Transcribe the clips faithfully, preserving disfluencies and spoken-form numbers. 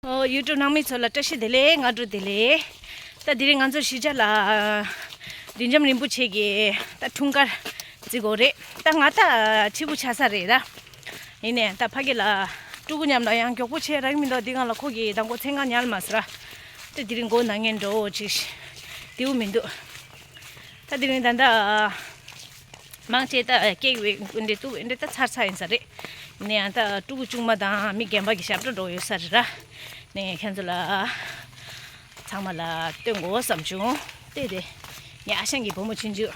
ཨོ། ཡུ་ཊུབ་ནང་མི་ཚོ་ལ་བཀྲ་ཤིས་བདེ་ལེགས། སྔ་དྲོ་བདེ་ལེགས། ད་དེ་རིང་ང་ཚོ་གཞིས་ཆགས་ལ་བདུད་འཇམ་རིན་པོ་ཆེ་གི་ད་འཁྲུངས་སྐར་བརྩི་དགོས་རེད། ད་ང་ད་ཕྱི་པོ་ཆགས་ས་རེད་ད། ཡིན་ནའི་ད་ཕ་གི་ལ་ཕྲུ་གུ་མཉམ་ལ་ཡང་མགྱོགས་པོ་བྱས་རག་མི་འདུག་འདི་སྒང་ལ་ཁོ་གིས་དང་པོ་མཚན་གང་ཉལ་མ་སོང་ར། ད་དེ་རིང་མགོ་ན་མཁན་འགྲོ་ཅིག་བདེ་པོ་མི་འདུག་ད་དེ་རིང་ད་ད། མང་ཆེ་ད་ཀེག་བེ་འདྲེ་ཏུ་འདྲེ་ད་ཚར་ཚར་ཡིན་ས་རེད། ནས་ཡང་ད་ཕྲུ་གུ་ཆུང་མ་དང་མི་རྒན་པ་གི་ཞབས་བྲོ་འགྲོ་ཡོད་ས་རེད་ར། ནས་ཁྱེད་ཚོ་ལ་ཚང་མ་ལ་སྟོན་དགོས་བསམ་བྱུང་། ལྟོས་དེ། ངའི་ཨ་ཞང་གི་བུ་མོ་ཆུང་ཆུང་།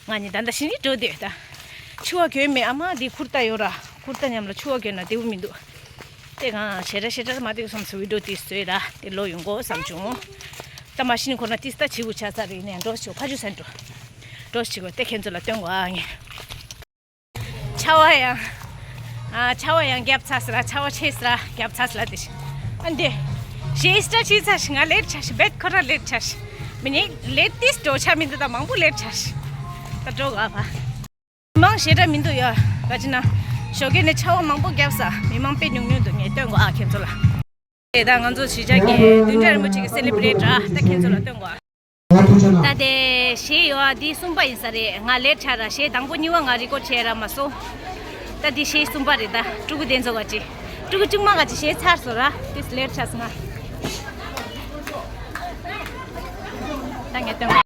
ང་གཉིས་ད་ལྟ་ཞིང་ལ་འགྲོ་དུས་ད། ཕྱུ་པ་གྱོན་མེད། ཨ་མ་འདི་ཁུར་ཏ་ཡོད་ར། ཁུར་ཏ་མཉམ་ལ་ཕྱུ་པ་གྱོན་ན་བདེ་པོ་མི་འདུག་དེ་གང་ཞེ་དྲག་ཞེ་དྲག་མ་བདེ་བསམ་སོང་། བི་ཌིའོ་དེ་བཟོས་ར་དེ་ལོ་ཡོང་དགོས་བསམ་བྱུང་། ད་མ་གཞི་ནས་ཁོ་ན་ཏིས་ད་བྱིའུ་ཆ་ཚ་རེད་ནས་འགྲོ་ཆོག་ཕ་ཆུ་སན་འགྲོ། འགྲོ་ཆིག་གོ་དེ་ཁྱེད་ཚོ་ལ་སྟོན་དགོས་ཨ་ངས། ཆར་པ་ཡང་། ཨ་ཆར་པ་ཡང་བརྒྱབ་ཚར་སི་ར། ཆར་པ་ཆེ་སི་ར་བརྒྱབ་ཚར་སི་ལ་དེ་ཤི། ཨ་འདི། ཞེས་སི་ཏྲ་ཆི་ཚར་ཤི། ང་ལེ་ཊི་ཆ་ཤི། བེད་ཁོ་ར་ལེ་ཊི་ཆ་ཤི། མི་ཉིད་ལེ་ཊི་ཏིས་འགྲོ་ཆ་མི་འདུག་ད་མང་པོ་ལེ་ཊི་ཆ་ཤི། ད་འགྲོ་ག་ཕ། མང་ཞེ་དྲག་མི་འདུག་ཡ། ག་ཅི་ན། ཞོགས་ཀས་ནས་ཆར་པ་མང་པོ་བརྒྱབ་ས། མི་མང་དཔེ་ཉུང་ཉུང་འདུག་ངས་སྟོན་དགོས་ཨ་ཁྱེད་ཚོ་ལ། དེ་ད་ང་ཚོ་གཞིས་ཆགས་ཀྱི་བདུན་ཕྲག་རིན་པོ་ཆེ་གི་སེ་ལི་བྷི་རེ་ཊི་ར། ད་ཁྱེད་ཚོ་ལ་སྟོན་དགོས་ཨ། ད་དེ་གཞས་ཡོད་ཨ། འདི་གསུམ་པ་ཡིན་ས་རེད། ང་ལེ་ཊི་ཆ་ར། གཞས་དང་པོ་གཉིས་པ་ང་རི་ཀོཌ་བྱས་ར་མ་སོང་། ད་འདི་གཞས་གསུམ་པ་རེད་ད། ཕྲུ་གུ་དེ་ཚོ་ག་ཅི། ཕྲུ་གུ་ཆུང་མ་ག་ཅི་གཞས་ཚར་སོང་ར། དེ་ལེ་ཊི་ཆ་སོང་ང་། ད་ངས་སྟོན།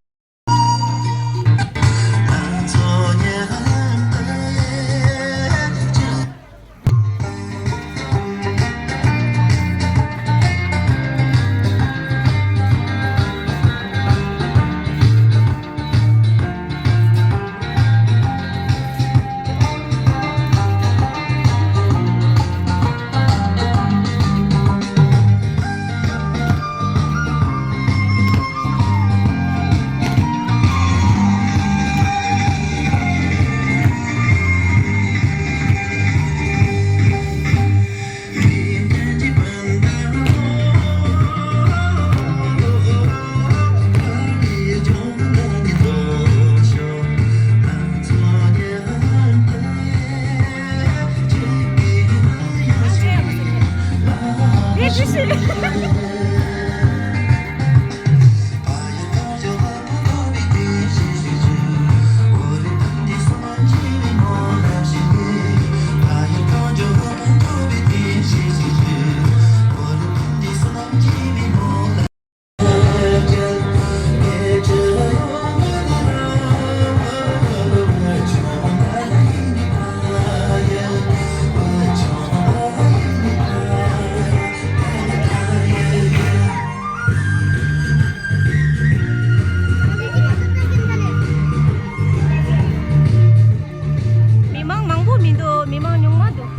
མི་མང་མང་པོ་མི་འདུག་མི་མང་ཉུང་མ་འདུག་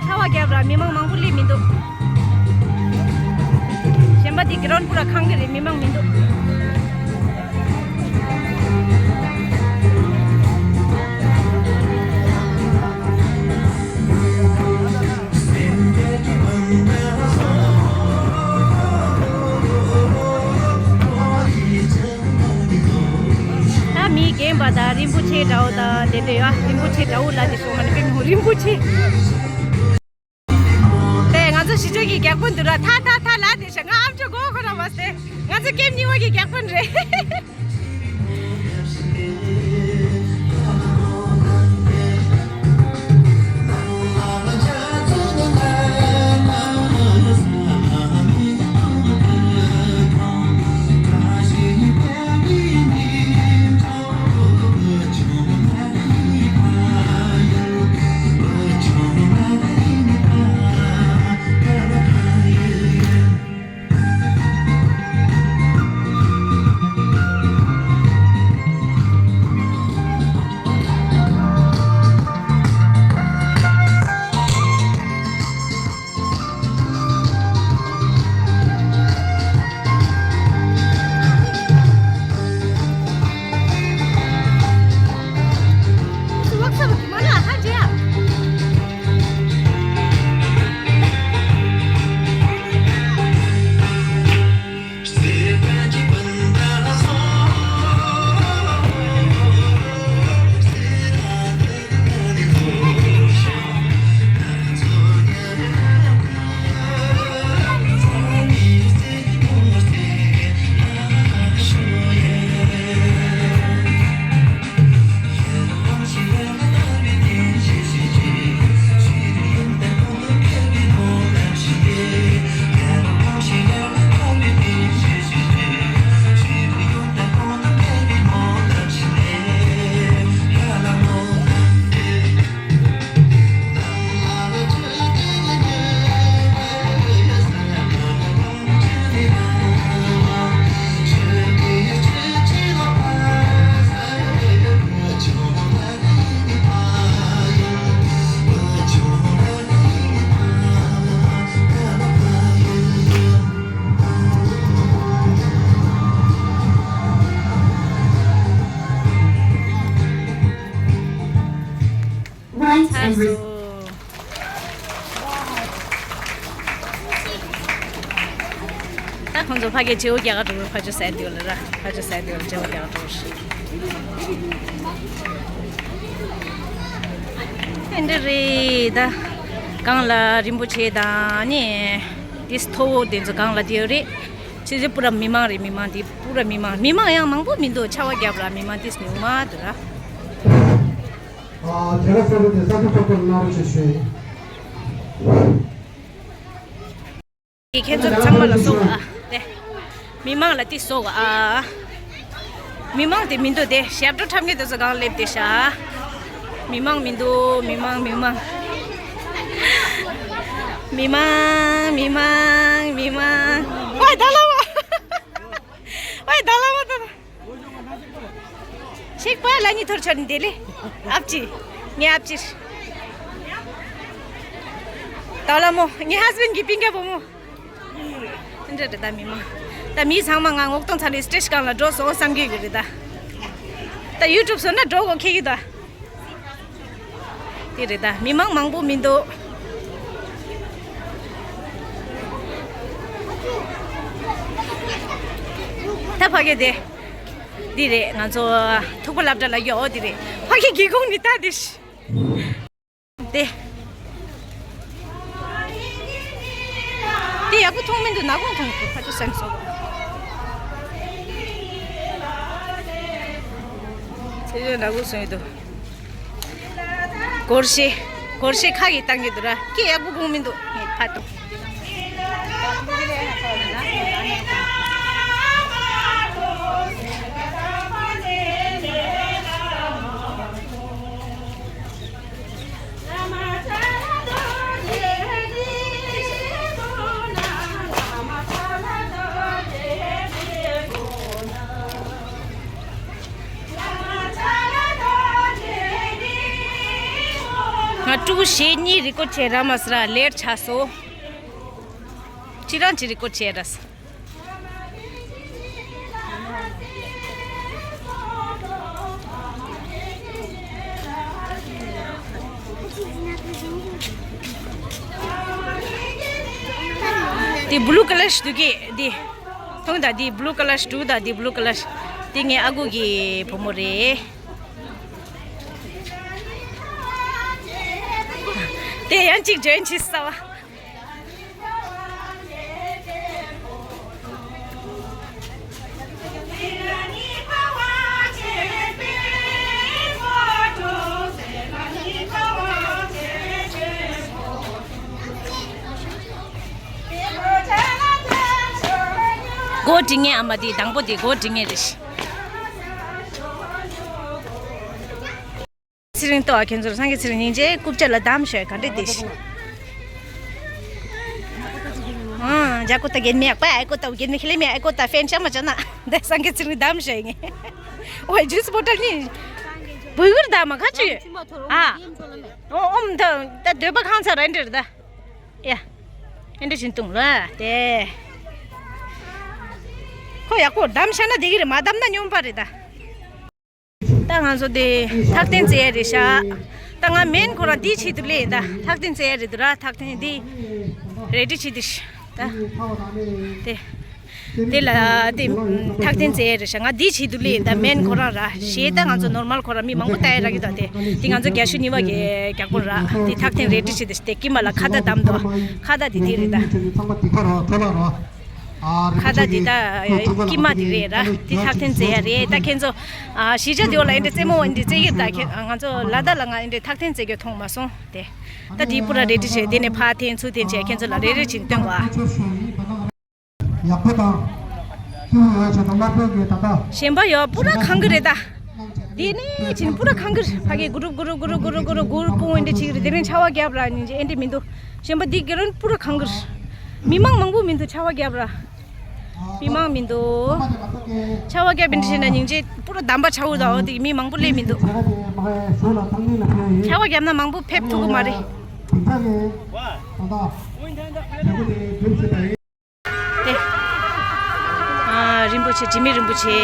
ཆར་པ་བརྒྱབ་ར་མི་མང་མང་པོ་སླེབས་མི་འདུག་གཞན་པ་འདི་གི་རོན་པུ་ར་ཁང་གི་རེད། མི་མང་མི་འདུག་ད་མི་རྒན་པ་དང་རིན་པོ་ཆེ་འདྲ་བོ་དང་དེ་འདྲ་ཡོད། རིན་པོ་ཆེ་འདྲ་བོ་ལ་དེ་སོང་མ་ནི་པེ་མི་ཧུ་རིན་པོ་ཆེ། དེ་ང་ཚོ་གཞིས་ཆགས་ཀྱི་རྒྱག་པོ་འདུག་ར། ཐ་ཐ་ཐ་ལ་དེ་ཤ་ང་ཨམ་ཅོག་གོ་ཁོ་ར་མ་སྟེ། ང་ཚོ་ཀེམ་གཉིས་པ་གི་རྒྱག་པོ་རེད། ད་ཁོང་ཚོ་ཕ་གིར་བརྗེ་པོ་རྒྱག་ག་འགྲོ་གི། ཕ་ཆོས་ཟེར་དུས་ལ་ར། ཕ་ཆོས་ཟེར་དུས་ལ་བརྗེ་པོ་རྒྱག་ག་འགྲོ་གི། དེ་འདྲ་རེད་ད། སྒང་ལ་རིན་པོ་ཆེ་དང་ནི་དེ་མཐོ་བོ་དེ་ཚོ་སྒང་ལ་དེ་ཡོད་རེད། ཆུ་ཚོད་པུ་ར་མི་མང་རེད། མི་མང་དེ་པུ་ར་མི་མང་། མི་མང་ཡང་མང་པོ་མི་འདུག་ཆར་པ་བརྒྱབ་ར་མི་མང་དེ་ཉུང་མ་འདུག་ར། ཨ། དེ་ར་སོ་རུ་དེ་ས་ཐུ་ཐོ་ཐོ་ན་རུ་ཆེ་ཤོས། ཁྱེད་ཚོ་ཚང་མ་ལ་གསོལ་བ། དེ། མི་མང་ལ་དེ་གསོལ་བ། མི་མང་དེ་མི་འདུག་དེ་ཞབས་བྲོ་འཁྲབ་མཁན་དེ་ཚོ་སྒང་སླེབས་བསྡད་ཤག་མི་མང་མི་འདུག་མི་མང་མི་མང་། མི་མང་མི་མང་མི་མང་། ཝའི་ད་ལ་བ། ཝའི་ད་ལ་བ་ད་ལ། ཤིག་པ་ལ་ཉི་ཐོར་ཆོར་འདི་ལེ། ཨབ་ཅི། ངའི་ཨབ་ཅི། ད་ལ་མོ། ངའི་ཧས་བེན་གི་པིང་ག་བུ་མོ། འདི་འདྲ་རེད་ད་མི་མང་། ད་མི་ཚང་མ་ང་ངོ་གདོང་ཚ་ལེ་སི་ཊེ་ཇི་སྒང་ལ་འགྲོ་སོང་བསམ་གི་ཡོད་རེད་ད། ད་ཡུ་ཊུབ་བཟོ་ན་འགྲོ་གོ་ཁེ་གི་ད། དེ་རེད་ད། མི་མང་མང་པོ་མི་འདུག་ད་ཕ་གི་དེ། འདི་རེད། ང་ཚོ་ཐུག་པ་སློབ་གྲྭ་ལ་ཡོད། འོ་འདི་རེད། ཕ་གི་སྒེའུ་ཁུང་ནི་ད་འདི་ཤི། དེ། དེ་ཡག་པོ་མཐོང་མི་འདུག་ནག་ཁུང་མཐོང་གི་འདུག་ཕ་ཆོས་སེམས་སོ། དེ་ཡོད་ནག་ཁུང་སོང་ཡོད་འདུག་སྒོར་གཞས། སྒོར་གཞས་ཁ་གིས་བཏང་གི་འདུག་ར། སྐད་ཡག་པོ་གོ་མི་འདུག་ངས་ཕར་གཏོང་། ང་ཕྲུ་གུ་གཞས་གཉིས་རི་ཀོཌ་བྱས་ར་མ་ཟེར་ར་ལེཊ་ཆགས་སོང་། ཅི་རང་ཅི་རི་ཀོཌ་བྱས་ར་སོང་། འདི་བླུ་ཀ་ལར་ཞིག་འདུག་གི་འདི། མཐོང་ད་འདི་བླུ་ཀ་ལར་ཞིག་འདུག་ད་འདི་བླུ་ཀ་ལར་ཞིག་འདི་ངའི་ཨ་ཁུ་གི་བུ་མོ་རེད། དེ་ཡང་གཅིག་ཇོ་ཡིན་ཆི་ས་བ། སྒོ་འབྲི་མཁན་ཨ་མ་དེ་དང་པོ་དེ་སྒོ་འབྲི་མཁན་རེད། ཚེ་རིང་ལྟོས་ཨ། ཁྱེད་ཚོར་སངས་རྒྱས་ཚེ་རིང་སྙིང་རྗེ་རྐུབ་བཀྱག་ལ་བསྡམས་ཤོག་ག་འདྲ་བསྡད་ཤི། ཨང་། ཇ་ཀོ་ཏ་གེན་མེ་ཨ་པ་ཨ་ཀོ་ཏ་གེན་མེ་ཁི་ལེ་མེ་ཨ་ཀོ་ཏ་ཕན་ཤ་མ་ཅ་ན་འདི་སངས་རྒྱས་ཚེ་རིང་བསྡམས་ཤོག་ངས། ཨོའི་ཇུས་བོ་ཊལ་ནི་བུ་གུར་ད་མ་ཁ་ཆུ། ཨ། ཨོ་ཨོམ་ད་ད་འདོད་པ་ཁང་ཚ་ར་འདྲེར་ད། ཡ། ཨེ་འདྲ་བཞིན་བཏུང་ལ་དེ། ཁོ་ཡག་པོ་བསྡམས་ཤ་ན་བསྡད་ཀྱི་རེད། མ་བསྡམས་ན་སྨྱོན་པ་རེད་ད། ད་ང་ཚོ་དེ་ཐག་འཐེན་རྩེ་ཡ་རེད་ཤག་ད་ང་མེན་ཁོ་རང་འདིའི་ཆེད་དུ་སླེབས་ཡིན་ད། ཐག་འཐེན་རྩེ་ཡ་རེད་འདུག་ར། ཐག་འཐེན་འདི་རེ་ཌི་བྱེད་དུ་ཤ་ད། དེ། དེ་ལ་དེ་ཐག་འཐེན་རྩེ་ཡ་རེད་ཤག་ང་འདིའི་ཆེད་དུ་སླེབས་ཡིན་ད། མེན་ཁོ་རང་ར་གཞས་ད་ང་ཚོ་ནོར་མལ་ཁོ་རང་མི་མང་པོ་ལྟ་ཡ་རག་གི་འདུག་དེ་དེ་ང་ཚོ་རྒྱ་ཤུ་གཉིས་པ་གི་རྒྱག་པོ་ར། དེ་ཐག་འཐེན་རེ་ཌི་བྱེད་དུ་ཤ་དེ་ཀི་མ་ལ་ཁ་བརྡ་བསྡམས་འདུག་ཁ་བརྡ་དེ་དེ་རེད་ད། ཁ་བརྡ་འདི་ད་ཀི་མ་འདི་རེད་ར། འདི་ཐག་འཐེན་རྩེ་ཡ་རེད། ད་ཁྱེད་ཚོ་ཨ་གཞིས་ཆགས་དེ་འོག་ལ་ཨེ་འདྲ་རྩེད་མོ་ཨེ་འདྲ་རྩེ་ཡོད་ད། ཁྱེད་ང་ཚོ་ལ་དྭགས་ལ་ང་ཨེ་འདྲ་ཐག་འཐེན་རྩེ་རྒྱུ་མཐོང་མ་སོང་དེ། ད་དེ་པུ་ར་རེ་ཌི་བྱས་དེ་ནས་ཕར་འཐེན་ཚུར་འཐེན་བྱས་ཁྱེད་ཚོ་ལ་རེ་རེ་བྱིན་སྟོན་པ། ཡག་པོ་དང་། ཁྱེད་ཡོད་ཆེད་དུ་དམར་པོའི་གི་ད་ལྟ། གཞན་པ་ཡོད་པུ་ར་ཁང་གི་རེད་ད། དེ་ནས་ཕྱིན་པུ་ར་ཁང་གི་རེད། ཕ་གི་གུ་རུབ་གུ་རུབ་གུ་རུབ་གུ་རུབ་གུ་རུབ་གུ་རུབ་སྤུན་ཨེ་འདྲ་ཅིག་རེད། དེ་རིང་ཆར་པ་བརྒྱབ་ར་སྙིང་རྗེ་ཨེ་འདྲ་མི་འདུག་གཞན་པ་འདི་གེ་རོན་པུ་ར་ཁང་གི་རེད། མི་མང་མང་པོ་མི་འདུག་ཆར་པ་བརྒྱབ་ར། མི་མང་མི་འདུག་ཆར་པ་བརྒྱབ་ཨེ་འདྲ་བྱས་ན་སྙིང་རྗེ་པུ་ར་འདམ་པ་ཆགས་འདུག་འོ་དེ་མི་མང་པོ་སླེབས་མི་འདུག་ཆར་པ་བརྒྱབ་ན་མང་པོ་ཕེབས་ཐུབ་ཀྱི་མ་རེད། དེ། ཨ། རིན་པོ་ཆེ། དྲི་མེད་རིན་པོ་ཆེ།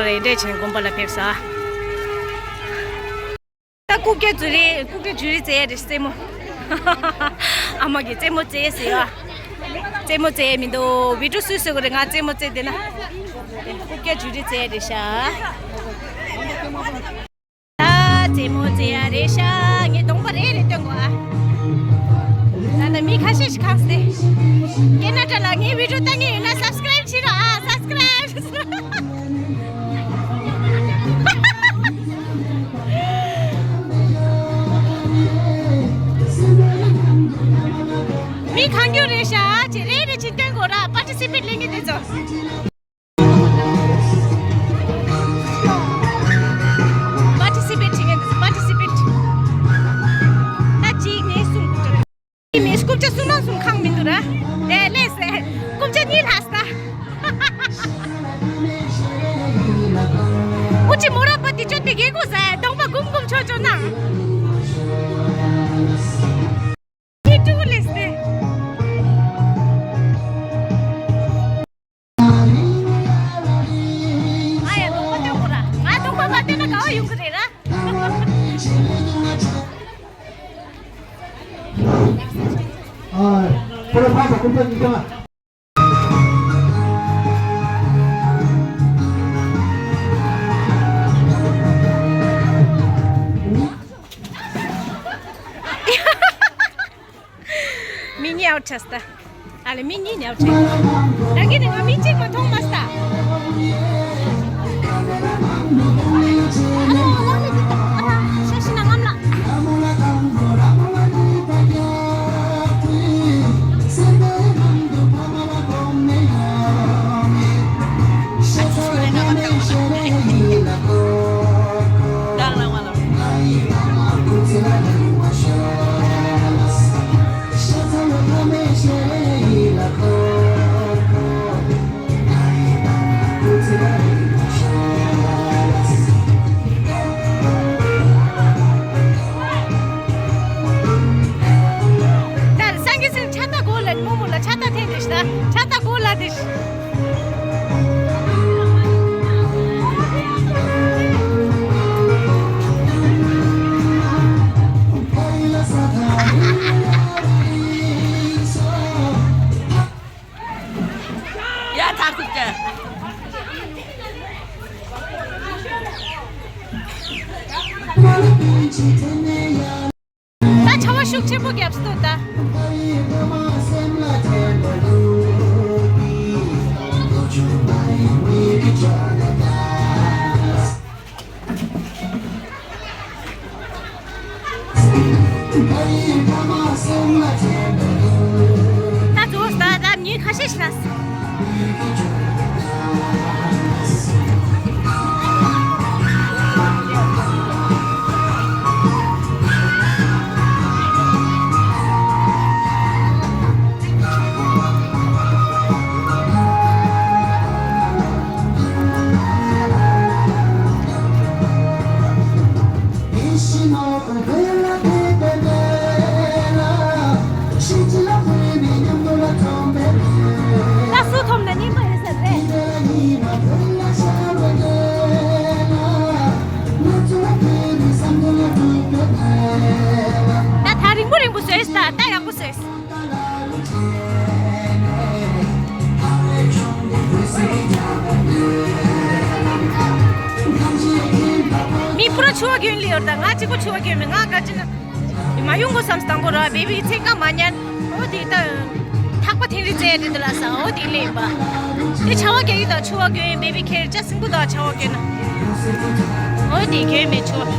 རེ་འདྲས་བྱས་ནས་དགོན་པ་ལ་ཕེབས་ས། ད་རྐུབ་བཀྱག་འཇུ་རེས། རྐུབ་བཀྱག་འཇུ་རེས་རྩེ་ཡ་རེད། རྩེད་མོ། ཨ་མ་གིས་རྩེད་མོ་རྩེ་ཟེར་ཡ། རྩེད་མོ་རྩེ་ཡ་མི་འདུག་བི་ཌིའོ་སུས་བཟོ་གི་རེད། ང་རྩེད་མོ་རྩེ་བསྡད་ན། རྐུབ་བཀྱག་འཇུ་རེས་རྩེ་ཡ་རེད་ཤག་ད་རྩེད་མོ་རྩེ་ཡ་རེད་ཤག་ངས་གདོང་པ་རེ་རེ་སྟོན་དགོས་ཨ། ད་ལྟ་མི་ཁ་ཤས་ཤིག་ཁག་སྟེ། ཀེ་ན་ཌ་ལ་ངའི་བི་ཌིའོ་ལྟ་མཁན་ཡོད་ན་སབ་སི་ཀ་རའིབ་བྱེད་རོགས་ཨ། སབ་སི་ཀ་རའིབ། མི་གང་རྒྱུ་རེད་ཤག་ཅེས་རེ་རེ་བྱས་སྟོན་དགོས་ར། པར་ཊི་སི་པེཊ་ལེན་མཁན་དེ་ཚོ། པར་ཊི་སི་པེཊ་བྱེད་མཁན་དེ་ཚོ་པར་ཊི་སི་པེཊ། ད་གཅིག་ནས་གསུམ། མི་རྐུབ་བཀྱག་གསུམ་མ་གསུམ་ཁག་མི་འདུག་ར། དེ་ལས་ཟེར། རྐུབ་བཀྱག་གཉིས་ལྷག་ས། ཨུ་ཅི་མོ་ར་པ་དེ་ཅོ་དེ་གེ་གོ་ཟ་གདོང་པ་གུམ་གུམ་ཆོ་ཆོ་ན། ཁྱི་ཀྲུག་ལེས་ཏེ། ང་ཡང་གདོང་པ་སྟོན་དགོས་ར། ང་གདོང་པ་མ་སྟོན་ན་ག་བ་ཡོང་གི་རེད་ར། ཨ། ཁོ་ར་ཕ་ས་ཀུན་ཏ་གཉིས་ཀ། མི་གཉིས་ཨའུཊ་ཆགས་སོང་། ཨ་ལེ་མི་གཉིས་ནས་ཨའུཊ་ཆགས། ད་གིན་ནས་ང་མི་གཅིག་མ་མཐོང་མ་སོང་། ཨ་ལོ་ཨ་ལོ་ཨ་ལོ་ཤ་ཤི་ན་ངམ་ལ། ད་སང་གི་སེང་ཕྱག་རྟགས་གོ་ལ་མོ་མོ་ལ་ཕྱག་རྟགས་འཐེན་དེ་ཤ་ད་ཕྱག་རྟགས་གོ་ལ་དེ་ཤ། ཡ་ཐག་ཐུག་ཀྱ། ད་ཆར་པ་ཤུགས་ཆེན་པོ་བརྒྱབ་སོང་ད། ད་ཚོ་ད་ད་མི་ཁ་ཤས་ཤིག་ལ། ད་སུ་ཐོབ་ན་ཉན་པ་ཡོད་ས་རེད། ད་ད་རིང་པོ་རིང་པོ་བཟོས་ད་ད་ཡག་པོ་བཟོས། མི་པུ་ར་ཆུ་བ་གྱོན་ལི་ཡོད་ད་ང་གཅིག་པོ་ཆུ་བ་གྱོན་མེད། ང་ག་ཅི་ན་མ་ཡོང་གོ་བསམ་སྟངས་པོ་ར་བེ་བི་ཚེ་ཀ་མ་ཉན། འོ་དེ་ད་ཐག་པ་ཐེངས་རེ་རྩེ་དེ་འདི་ལ་ས་འོ་དེ་ལེན་པ། དེ་ཆ་བ་གྱོན་ཡི་ད་ཆུ་བ་གྱོན་བེ་བི་ཁེར་ཅ་སིང་པོ་ད་ཆ་བ་གྱོན་ན། འོ་དེ་གྱོན་མེད་ཆུ་བ།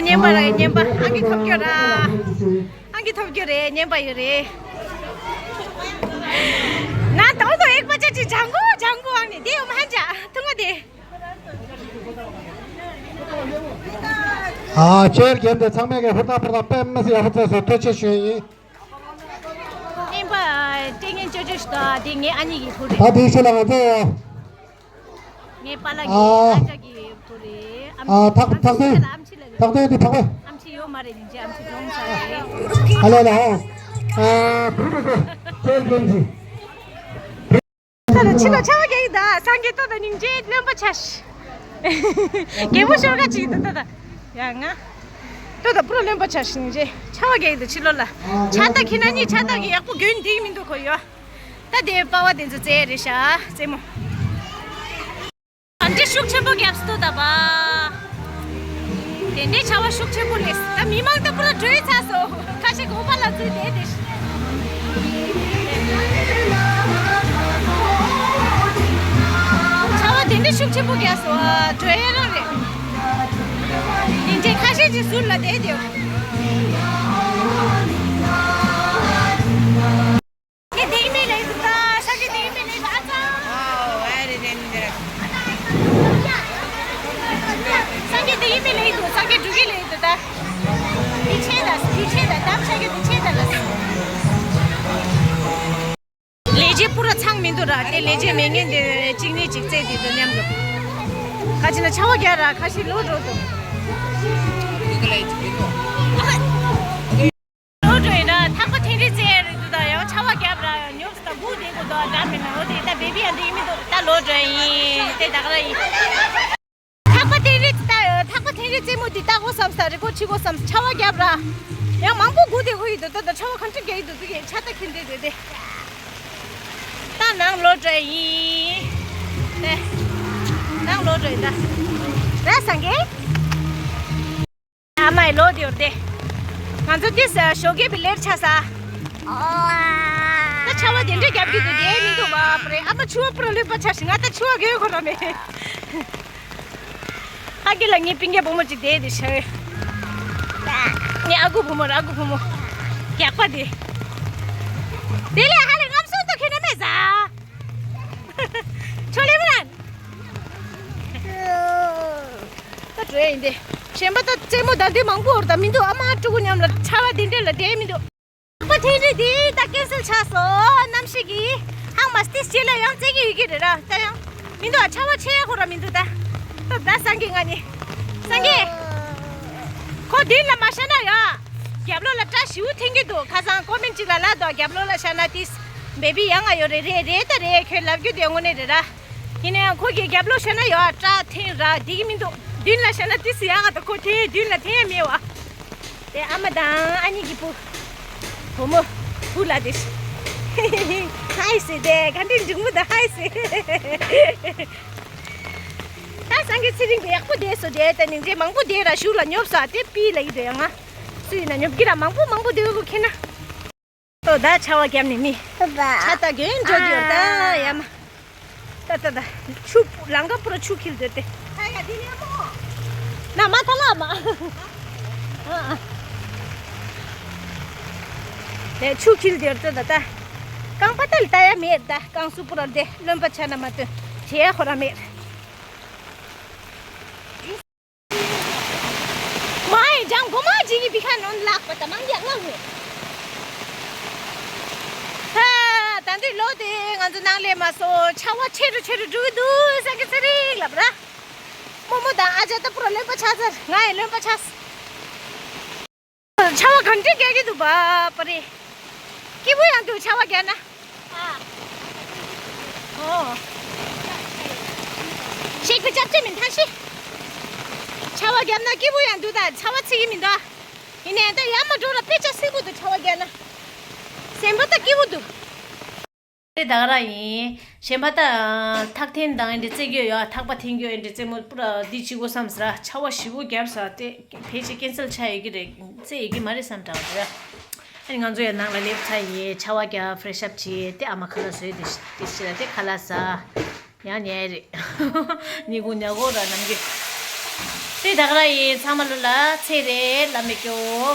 རྔན་པ་ར་རྔན་པ། ཨང་ཀི་ཐོབ་རྒྱུ་ར། ཨང་ཀི་ཐོབ་རྒྱུ་རེད། རྔན་པ་ཡོད་རེད། ང་དང་དུ་ཨེག་པ་ཅ་ཅི་ཇང་གུ་ཇང་གུ་ཨང་ནི་དེ་ཡོད་མ་ཧན་ཅ་ཐུང་ང་དེ། ཨ་ཅེར་རྒན་དེ་ཚང་མས་ཀྱི་ཧུར་ཐག་ཧུར་ཐག་པད་མ་སི་ཡག་པོ་བཙལ་སོང་། ཐུགས་རྗེ་ཆེ་ཞུ་ཡིན། རྔན་པ་སྤྲད་མཁན་ཅོ་ཅོ་ཞིག་དང་དེ་ངའི་ཨ་ནེ་གི་བུ་རེད། ད་དེའི་ཤུལ་ལ་ང་ཚོ་ངའི་པཱ་ལགས་ཀྱི་ཨ་ཨ་ཅག་གི་བུ་རེད། ཨ་ཨ་ཐག་ཐག་ཐོན་ཨམ་ཆི་ལ་ཨམ་ཆི་ལ་ཐག་ཐོན་དེ་ཐག་པ། ཨམ་ཆི་ཡོད་མ་རེད། ཉིན་ཅི་ཨམ་ཆི་གྲོངས་ཚར་རེད། ཨ་ལ་ལ་ཨ་ཨ་བུ་རེད་ཅེར་རྒན་གྱི། ད་ལ་ཕྱི་ལ་ཆར་པ་རྒྱག་གི་ད་སངས་རྒྱས་ཏོ་ད་སྙིང་རྗེ་རློན་པ་ཆ་ཤི། རྒན་མོ་ཤོར་ག་ཅིག་ད་ད་ད་ཡ་ང་ཏོ་ད་པུ་རོ་རློན་པ་ཆ་ཤི་སྙིང་རྗེ་ཆར་པ་རྒྱག་གི་ད་ཕྱི་ལོ་ལ་ཆར་ད་ཁྱི་ན་གཉིས་ཆར་ད་གི་ཡག་པོ་གྱོན་འདིག་མི་འདུག་གོ་ཡོ། ད་དེ་པ་བ་དེ་ཚོ་རྩེ་རེ་ཤ་རྩེ་མོ། ཨ་འདྲེ་ཤུགས་ཆེན་པོ་རྒྱབ་སྟོ་ད་པ། དེ་འདྲའི་ཆར་པ་ཤུགས་ཆེན་པོ་ལས་ད་མི་མང་ད་པུ་ར་བྲོས་ཚར་སོང་། ཁ་ཤས་གོ་པ་ལ་ཚུད་དེ་དེ། ཆར་པ་དེ་འདྲའི་ཤུགས་ཆེན་པོ་རྒྱབ་སོང་། བྲོས་ཡ་རང་རེད། དེ་འདྲའི་ཁ་ཤས་ཀྱི་ཟུར་ལ་བསྡད་དེ། སངས་རྒྱས་དེ་ཡིན་མིན་ལས་འདུག་ད། སངས་རྒྱས་དེ་ཡིན་མིན་ལས་འདུག་ཨ་ཙང་། ཨོ་ཨེ་རེད་རེད་རེད། སངས་རྒྱས་དེ་ཡིན་མིན་ལས་འདུག་སངས་རྒྱས་འགྲོ་གི་ལས་འདུག་ད། དེ་ཆེ་ད་དེ་ཆེ་ད་དམ་ཆ་གི་དེ་ཆེ་ད་ལ། ལས་བྱེད་པུ་ར་ཚང་མི་འདུག་ར། དེ་ལས་བྱེད་མེད་མཁན་དེ་གཅིག་ནས་གཅིག་རྩེད་དེ་དོ་མཉམ་དུ། ཁ་ཅིག་ན་ཆར་པ་རྒྱག་ར་ཁ་ཤས་ལོག་འགྲོ་འདུག་ལོག་འགྲོ་ཡིན་ན་ཐག་པ་འཐེན་རེས་རྩེ་ཡ་རེད་འདུག་ད་ཡང་ཆར་པ་རྒྱབ་ར་ཉོབ་སྟེ་སྒུག་བསྡད་དགོས་འདུག་འདྲ་མིན་ན་འོ་དེ་ད་བེ་བི་ཡང་འདི་ཡིན་མི་འདུག་ད་ལོག་འགྲོ་ཡ་ཡིན་དེ་ད་ག་ར་ཡིན། ཐག་པ་འཐེན་རེས་ད་ཐག་པ་འཐེན་རེས་རྩེ་མོ་འདི་ལྟ་གོ་བསམ་ས་རེ་གོ་ཕྱི་གོ་བསམ། ཆར་པ་རྒྱབ་ར་ཡང་མང་པོ་སྒུག་བསྡད་དགོས་ཡིན་འདུག་ད་ད་ཆར་པ་གང་འདྲ་རྒྱག་ཡིན་འདུག་དེ་གས་ཆར་ད་འཐེན་རེས་རེད་དེ། ད་ནང་ལོག་འགྲོ་ཡ་ཡིན། དེ་ནང་ལོག་འགྲོ་ཡ་ད་ར་སངས་རྒྱས། ཨ་མའི་ལོ་དེ་ཡོར་དེ། ང་ཚོ་ཏིས་ཞོགས་ཀས་པི་ལེར་ཆ་ས། ད་ཆར་པ་དེ་འདྲ་རྒྱབ་ཀྱི་འདུག་དེ་མི་འདུག་བ་པ་རེད། ཨ་མ་ཆུ་བ་པུ་ར་ལུས་པ་ཆ་ཞིག་ང་ད་ཆུ་བ་གོས་ཁོ་ར་མེད། ཨ་ཀི་ལ་ངའི་པིང་ཀའི་བུ་མོ་ཅིག་དེ་དེ་ཤ་ཡོད། ངའི་ཨ་ཁུ་བུ་མོ་ར་ཨ་ཁུ་བུ་མོ། རྒྱག་པ་དེ། དེ་ལས་ཧ་ལས་རྔམ་སོང་དུ་ཁྱོད་ན་མེད་ཟ། ཆོ་ལེ་མ་ར། ད་བྲོས་ཡིན་ཏེ། གཞན་པ་ད་རྩེད་མོ་ད་འདི་མང་པོ་འོར་ད་མི་འདུག་ཨ་མ་ཕྲུ་གུ་མཉམ་ལ་ཆར་པ་འདི་འདྲས་ལ་བསྡད་མི་འདུག་ཨ་ཕ་འཐེན་རེས་འདི་ད་ཀན་སེལ་ཆགས་སོང་། གནམ་གཤིས་ཀྱིས་ཧང་མ་སྟིས་བྱེད་ལ་ཡང་རྩེད་ཀྱི་ཡོད་ཀྱི་རེད་ར། ད་ཡང་མི་འདུག་ཨ་ཆར་པ་ཆེ་ཡ་ཁོ་ར་མི་འདུག་ད་ད་ད་སངས་རྒྱས་ང་ནི་སངས་རྒྱས། ཁོ་མདུན་ལ་མ་ཤར་ན་ཡ། རྒྱབ་ལོགས་ལ་སྐྲ་ཞིའུ་འཐེན་གྱི་འདུག་ཁ་སང་ཀོ་མེན་ཅིག་ལ་ལབ་འདུག་རྒྱབ་ལོགས་ལ་ཤར་ན་ཏིས་བེ་བི་ཡང་ང་ཡོད་རེད་རེད་རེད་ད་རེད་ཁྱོད་ལབ་རྒྱུ་དེ་དངོས་གནས་རེད་ར། ཡིན་ན་ཡང་ཁོ་གི་རྒྱབ་ལོགས་ཤར་ན་ཡོད་ཨ་སྐྲ་འཐེན་ར་འགྲིག་གི་མི་འདུག་མདུན་ལ་ཤར་ན་ཏིས་ཡག་ག་ད་ཁོ་དེ་མདུན་ལ་འཐེན་ཡ་མེད་བ། དེ་ཨ་མ་དང་ཨ་ནེ་གི་བུ། བུ་མོ། བུ་ལ་དེ། ཧའི་ཟེར་དེ་ག་འདྲའི་འབྲིང་པོ་དང་ཧའི་ཟེར། ད་སངས་རྒྱས་ཚེ་རིང་གི་ཡག་པོ་བསྡད་སོ་བསྡད་ད་ནིང་རྗེ་མང་པོ་བསྡད་ར་ཞུགས་ལ་ཉོབ་ས་དེ་པི་ལ་ཡི་དོ་ཡ་ང་། སུ་ཡིན་ན་ཉོབ་ཀྱི་ར་མང་པོ་མང་པོ་བསྡད་གོ་ཁྱེད་ན། ཏོ་ད་ཆར་པ་བརྒྱབ་ནས་མི། ཆ་ད་གྱོན་འགྲོ་རྒྱུ་ད་ཡ་མ། ད་ད་ད་ཆུ་ལང་ཀ་པུ་ར་ཆུ་འཁྱིལ་འདོད་དེ། ན་མ་ཐ་ལ་མ། དེ་ཆུ་འཁྱིལ་འདོད་ད་ད་ད། རྐང་པ་ད་ལྟ་ཡ་མེད་ད་རྐང་སུ་པུ་ར་དེ་རློན་པ་ཆ་ན་མ་སྟོན་བྱེད་ཡ་ཁོ་ར་མེད། མ་ཡི་ལྗང་གོ་མ་ཇི་གི་བི་ཁ་ནོན་ལག་པ་ད་མང་རྒྱག་ལག་མེད། ཧ། ད་འདི་ལོ་དེ་ང་ཚོ་ནང་ལས་མ་སོ་ཆར་པ་ཆེ་རུ་ཆེ་རུ་འགྲོ་གི་འདུག་ས་གི་ཚེ་རིང་ལབ་ར། རྨོ་མོ་དང་ཨ་ཅག་ད་པུ་ར་རློན་པ་ཆགས་ཚར་ང་ཡི་རློན་པ་ཆགས། ཆར་པ་གང་འདྲ་རྒྱག་གི་འདུག་པ་པ་རེད། སྐྱིད་པོ་ཡང་འདུག་ཆར་པ་རྒྱག་ན། ཨོ། ཤེག་པ་ཅབ་ཅེ་མིན་ཐང་ཤི། ཆར་པ་བརྒྱབ་ན་སྐྱིད་པོ་ཡང་འདུག་ད་ཆར་པ་ཚིག་གི་མི་འདུག་ཡིན་ནའི་ད་ཡར་མར་འགྲོ་ལ་དཔེ་ཆ་སིམ་པོ་འདུག་ཆར་པ་བརྒྱབ་ན། སེམས་པ་ད་སྐྱིད་པོ་འདུག་དེ་ད་ག་རང་ཡིན། གཞན་པ་ད་ཐག་འཐེན་དང་འདི་རྩེད་རྒྱུ་ཡོད་ཐག་པ་འཐེན་རྒྱུ་འདི་རྩེད་མོ་པུ་ར་འདི་བྱེད་དགོས་བསམ་ཟེར་ཆར་པ་ཞེ་པོ་བརྒྱབ་ས་དེ་ཕལ་ཆེར་ཀན་སེལ་ཆགས་ཡོད་ཀྱི་རེད། རྩེད་ཡོད་ཀྱི་མ་རེད་བསམ་དྲགས་རེད། ཨ་ནི་ང་ཚོ་ཡང་ནང་ལ་སླེབས་ཚར་ཡིན། ཆར་པ་བརྒྱབ་ཕེ་རེ་ཤི་ཨབ་བྱས་ཏེ་ཨ་མ་ཁ་ལག་བཟོས་ཏེ་ཤི་ཏེ་ཤི་ལ་དེ་ཁ་ལག་ཟ། ཡང་ཉལ་རེད། ཉིན་གུང་ཉལ་གོ་ར་ནམ་གི། དེ་ད་ག་རང་ཡིན། ཚང་མ་ལོ་ལ་ཚེ་རེ་ལ་མི་སྐྱོ།